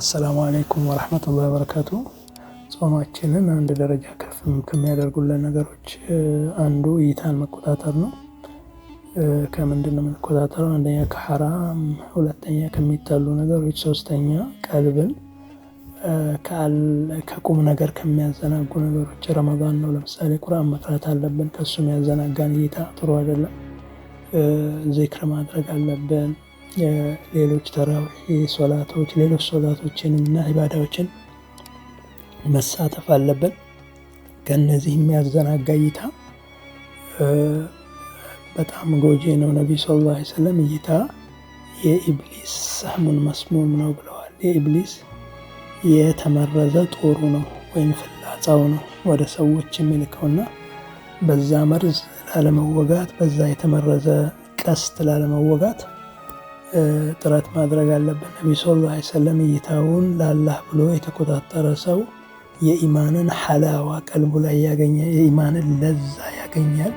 السلام عليكم ورحمة الله وبركاته። ጾማችንን አንድ ደረጃ ከፍ ከሚያደርጉልን ነገሮች አንዱ እይታን መቆጣጠር ነው። ከምንድን ነው የምንቆጣጠረው? አንደኛ ከሐራም፣ ሁለተኛ ከሚጠሉ ነገሮች፣ ሶስተኛ ቀልብን ከቁም ነገር ከሚያዘናጉ ነገሮች። ረመዳን ነው፣ ለምሳሌ ቁርአን መቅራት አለብን። ከእሱ የሚያዘናጋን እይታ ጥሩ አይደለም። ዚክር ማድረግ አለብን። ሌሎች ተራዊህ ሶላቶች፣ ሌሎች ሶላቶችን እና ኢባዳዎችን መሳተፍ አለብን። ከእነዚህ የሚያዘናጋ እይታ በጣም ጎጂ ነው። ነቢዩ صلى الله عليه وسلم እይታ የኢብሊስ سهم مسموم ነው ብለዋል። የኢብሊስ የተመረዘ ጦሩ ነው ወይም ፍላጻው ነው ወደ ሰዎች የሚልከውና በዛ መርዝ ላለመወጋት፣ በዛ የተመረዘ ቀስት ላለመወጋት ጥረት ማድረግ አለብን። ነቢዩ صلى الله عليه وسلم እይታውን ለአላህ ብሎ የተቆጣጠረ ሰው የኢማንን حلاوة ቀልቡ ላይ ያገኛል፣ የኢማንን ለዛ ያገኛል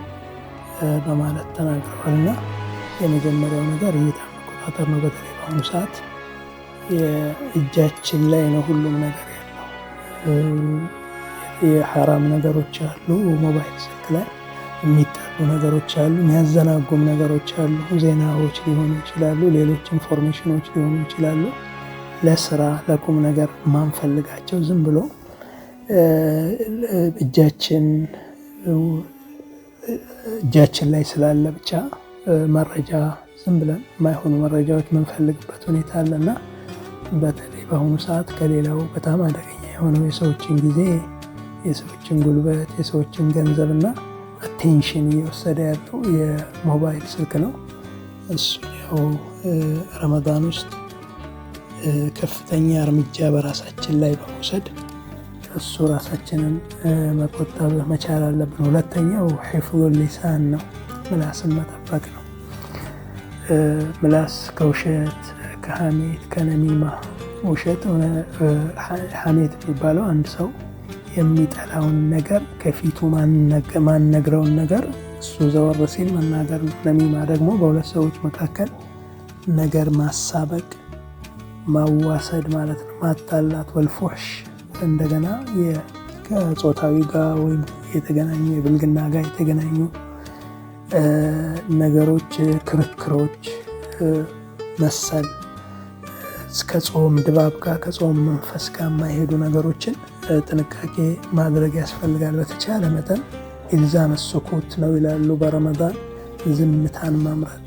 በማለት ተናግረዋልና የመጀመሪያው ነገር እይታ መቆጣጠር ነው። በተለይ በአሁኑ ሰዓት የእጃችን ላይ ነው ሁሉም ነገር ያለው። የሐራም ነገሮች አሉ፣ ሞባይል ስልክ ላይ የሚጠሉ ነገሮች አሉ፣ የሚያዘናጉም ነገሮች አሉ። ዜናዎች ሊሆኑ ይችላሉ፣ ሌሎች information ኖች ሊሆኑ ይችላሉ። ለስራ ለቁም ነገር ማንፈልጋቸው ዝም ብሎ እጃችን ላይ ስላለ ብቻ መረጃ ዝም ብለን የማይሆኑ መረጃዎች የምንፈልግበት ሁኔታ አለና በተለይ በአሁኑ ሰዓት ከሌላው በጣም አደገኛ የሆነው የሰዎችን ጊዜ፣ የሰዎችን ጉልበት፣ የሰዎችን ገንዘብና attention እየወሰደ ያለው የሞባይል ስልክ ነው። እሱ ያው ረመዳን ውስጥ ከፍተኛ እርምጃ በራሳችን ላይ በመውሰድ እሱ ራሳችንን መቆጠብ መቻል አለብን። ሁለተኛው حفظ اللسان ነው፣ ምላስን መጠበቅ ነው። ምላስ ከውሸት፣ ከሐሜት፣ ከ نميمة። ውሸት፣ ሐሜት የሚባለው አንድ ሰው የሚጠላውን ነገር ከፊቱ ማንነግረውን ነገር እሱ ዘወር ሲል መናገር ነው። نميمة ደግሞ በሁለት ሰዎች መካከል ነገር ማሳበቅ፣ ማዋሰድ ማለት ነው፣ ማጣላት። والفحش እንደገና ከጾታዊ ጋር ወይም የተገናኙ የብልግና ጋር የተገናኙ ነገሮች፣ ክርክሮች መሰል ከጾም ድባብ ጋር ከጾም መንፈስ ጋር የማይሄዱ ነገሮችን ጥንቃቄ ማድረግ ያስፈልጋል። በተቻለ መጠን إلزام السكوت ነው ይላሉ፣ በረመዳን ዝምታን መምረጥ፣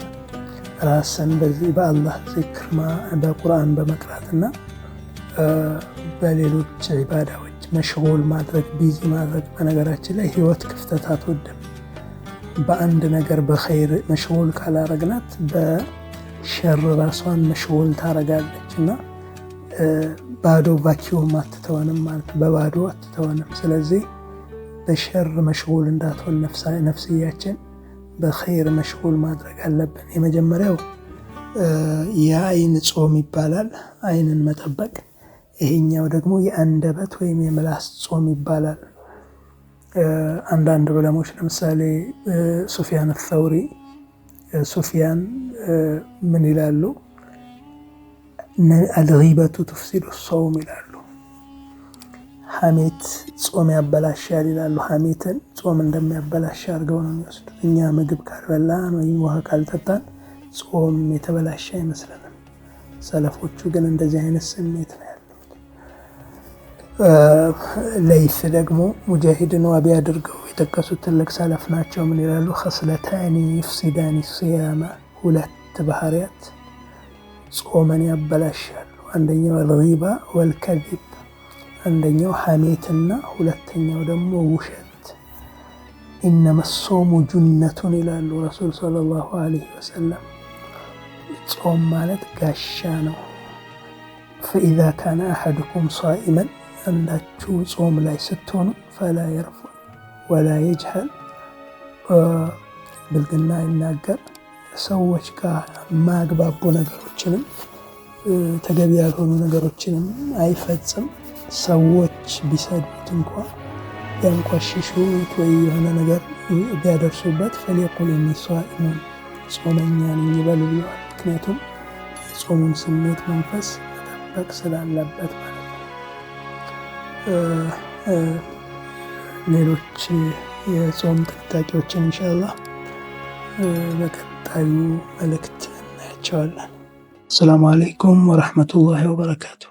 ራስን በዚህ በአላህ ዚክር፣ በቁርአን በመቅራትና በሌሎች ዒባዳዎች مشغول ማድረግ፣ busy ማድረግ። በነገራችን ላይ ህይወት ክፍተት አትወድም። በአንድ ነገር በኸይር مشغول ካላረግናት በሸር ራሷን مشغول ታረጋለች እና ባዶ vacuum አትተወንም ማለት በባዶ አትተወንም። ስለዚህ በሸር مشغول እንዳትሆን ነፍስያችን በኸይር مشغول ማድረግ አለብን። የመጀመሪያው የአይን ጾም ይባላል፣ አይንን መጠበቅ። ይሄኛው ደግሞ የአንደበት ወይም የምላስ ጾም ይባላል። አንዳንድ ዑለሞች ለምሳሌ ሱፊያን ተውሪ፣ ሱፊያን ምን ይላሉ? الغيبة تفسد الصوم ይላሉ። ሐሜት ጾም ያበላሻል ይላሉ። ሐሜትን ጾም እንደሚያበላሽ አድርገው ነው የሚወስዱት። እኛ ምግብ ካልበላን ወይም ውሃ ካልጠጣን ጾም የተበላሸ አይመስለንም። ሰለፎቹ ግን እንደዚህ አይነት ስሜት ነው ያለው። ለይስ ደግሞ ሙጃሂድን ዋቢ አድርገው የጠቀሱት ትልቅ ሰለፍ ናቸው። ምን ይላሉ? خصلتان يفسدان الصيام፣ ሁለት ባህሪያት ጾመን ያበላሻሉ። አንደኛው الغيبة والكذب፣ አንደኛው ሐሜትና ሁለተኛው ደግሞ ውሸት። إنما الصوم جنة ይላሉ ረሱል صلى الله عليه وسلم። ጾም ማለት ጋሻ ነው። فإذا كان أحدكم صائما፣ አንዳችሁ ጾም ላይ ስትሆኑ فلا يرفث ولا يجهل፣ ብልግና ይናገር፣ ሰዎች ጋር የማያግባቡ ነገሮችንም ተገቢ ያልሆኑ ነገሮችንም አይፈጽም። ሰዎች ቢሰድቡት እንኳ፣ ቢያንቋሽሹት ወይ የሆነ ነገር ቢያደርሱበት فليقل إني صائم፣ ጾመኛ ነኝ ይበሉ ብለዋል። ምክንያቱም የጾሙን ስሜት መንፈስ መጠበቅ መጠበቅ ስላለበት ማለት ነው። ሌሎች የጾም ጥንቃቄዎችን ኢንሻአላህ በቀጣዩ መልእክት እናያቸዋለን። አሰላሙ አለይኩም ወረሕመቱላሂ ወበረካቱ።